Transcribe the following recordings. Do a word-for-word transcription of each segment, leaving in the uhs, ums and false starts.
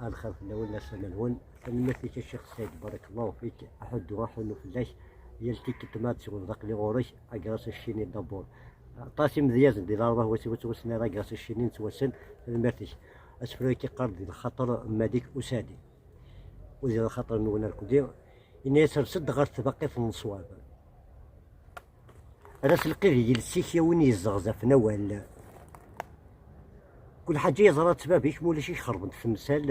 Lxir fell-awen, lasama-nwen. Tanemmirt-ik a Ccix Saɛid, barakallahu fik. Aḥuddu, aḥunnu fell-ak. Yal tikkelt ma ad tsuɣeḍ aql-i ɣur-k, grâce à Chini d'abord. Aṭas imedyazen di Larebɛa ur ttwassen ara, grâce à Chini nettwassen. Tanemmirt-ik. Asefru-agi yeqqar di lxaṭer Malik Usadi. U di lxaṭer-nwen arkudi, yenna-yas: "Ers-d ɣer tbaqit n ṣṣwab." Ar aselqid i yiles-ik, a win yezzeɣzafen awal. Kul ḥaǧa yeẓra-tt bab-ik, ma ulac-ik xerben-d temsal.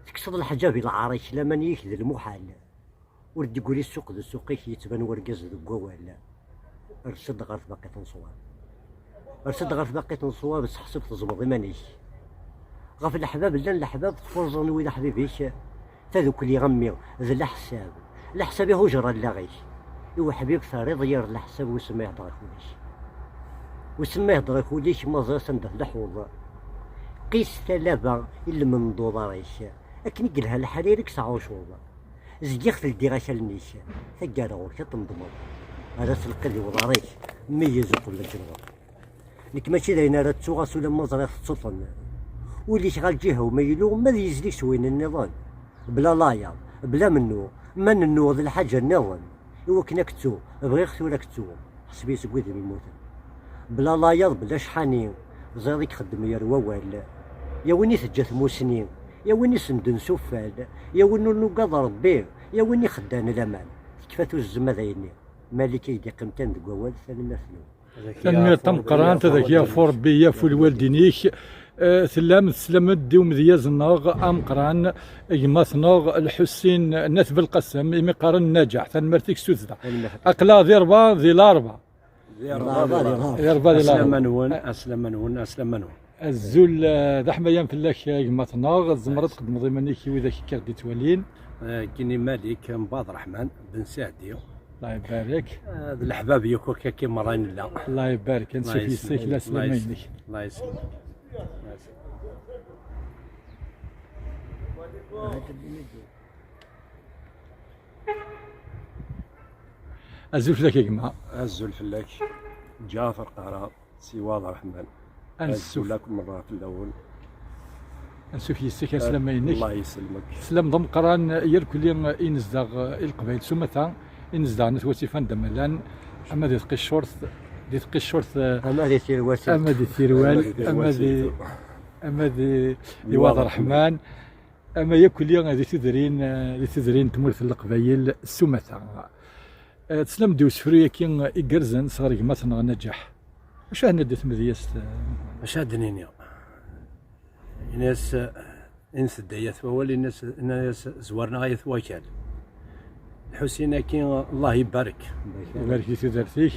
Tekkseḍ leḥǧab i lɛar-ik, laman yik d lmuḥal. Ur d-iggri ssuq d ssuq-ik, yettban wergaz deg wawal. Ers-d ɣer tbaqit n ṣṣwab. Ers-d ɣer tbaqit n ṣṣwab, seḥseb tezmeḍ iman-ik. Ɣef leḥbab llan leḥbab, tfurẓen wid aḥbib-ik. Tadukli a mmi d leḥsab. Leḥsab ihujer allaɣ-ik. I uḥbib terriḍ yir leḥsab, wissen ma ihder-ak ul-ik. Wissen ma ihder-ak ul-ik, ma ẓriɣ s anda tleḥḥuḍ. Qis talaba i lmenduḍar-ik. Akken i yelha lḥal, irek s ɛucuḍ. Zgiɣ teldiɣ akalen-ik. Taggara ɣur-k ad tendmeḍ. Ar aselqid i uḍar-ik, meyyez uqbel ad tgenweḍ. Nekk mačči d ayen ara ttuɣ, ɣas ulamma ẓriɣ tettuḍ-ten. Ul-ik ɣer lǧiha-w ma yellu, ma ad yezlig s wayen nniḍen. Bla layaḍ, bla mennuɣ, ma nennuɣ d lḥaǧa nniḍen. I wakken ad k-ttuɣ, bɣiɣ tura ad k-ttuɣ. Ḥseb-iyi seg wid yemmuten. Bla layaḍ, bla cḥani, ẓriɣ i ixeddem yer wawal. Ya win i teǧǧa tmusni, ya win i senden s uffal, ya win ur nugad Rebbi, ya win ixeddan laman. Tekfa tuzzma d ayenni. Malik ay d-iqqim kan deg wawal, tanemmirt-nwen. Tanemmirt tameqqrant, ad ak-yafu Rebbi, yafu lwaldin-ik. Eh, tellam teslam-d i umedyaz-nneɣ ameqqran, gma-tneɣ Lḥusin n At Belqasem, imi qqaren Naǧaḥ. Tanemmirt-ik s tussda. Tanemmirt. Aql-aɣ di Rebɛa, di Larebɛa. Di Rebɛa, di Larebɛa. Di Rebɛa, di Larebɛa. Aslama-nwen, aslama-nwen, aslama-nwen. Azul, eh, d aḥmayan fell-ak, eh, gma-tneɣ. Tzemreḍ ad tqeddmeḍ iman-ik i widak i k-d-ittwalin. Eh, Gini Malik, Mbaḍ Reḥman, Ben Saɛdi. Allah ibarek. Eh, d leḥbab yakk akka merra i nella. Allah ibarek, ansuf yis-k, laslama-inek. Allah yesselmek. Allah yesselmek. Azul fell-ak a gma. Azul fell-ak. Ǧaɛfer Qahra, Si Waɛd Ṛeḥman. Ansuf. Azul akk merra fell-awen. Ansuf yis-k, aslama-inek. Allah yesselmek. Teslam d ameqqran, irkelli i nezdeɣ, i Leqbayel s umata, i nezdeɣ n At Wasif anda ma llan, ama di tqiccurt, di tqiccurt, ama di tirwal, ama di tirwal, ama di, ama di, di Waɛd Ṛeḥman. Ama yakk-, di tudrin, di tudrin n tmurt n Leqbayel s umata. Eh, teslam-d i usefru-yagi igerrzen sɣer gma-tneɣ Naǧaḥ. Acu ara d-nini i tmedyazt? Acu ara d-nini? Ini-as, eh, ini-as-d ay at wawal, ini-as, ini-as zwaren-aɣ ay at wakal. Lḥusin-agi, Allah ibarek. Ibarek di tudert-ik.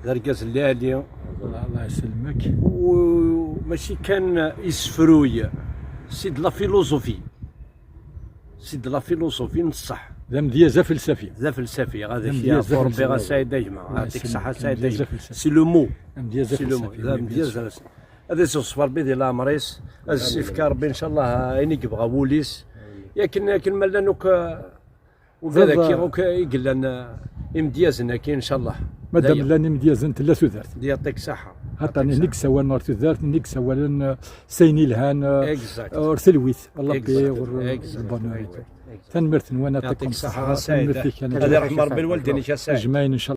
D argaz lɛali. Allah, Allah yesselmek. U mačči kan isefruy, c'est de la philosophie. C'est de la philosophie n ṣṣeḥ. D amedyaz afelsafi. D afelsafi, ad d-amedyaz afelsafi. Rebbi a Saɛid a gma. Allah yesselmek. Yeɛṭik ṣṣeḥḥa a Saɛid a gma. C'est le mot. Amedyaz afelsafi, oui, bien sûr. Ad iseɣzef Rebbi di leɛmer-is, ad s-ifk Rebbi, ncallah, ayen i yebɣa wul-is. Amin. Yakan, yakan ma llan akk, uh, ugad-agi, akk i yellan, uh, imedyazen-agi, ncallah. Madam, dayem llan imedyazen, tella tudert. Yeɛṭik ṣṣeḥḥa. Xaṭer nnig ssawalen ɣer tudert, nnig ssawalen, uh, s ayen ilhan, uh, exact, ɣer telwit, Rebbi, exact, ɣer, exact, lbonheur. Exact. Tanemmirt-nwen, yeɛṭik ṣṣeḥḥa, tanemmirt-ik. Ad iṛḥem Rebbi lwaldin-ik a Saɛid. Jmaɛen, ncallah.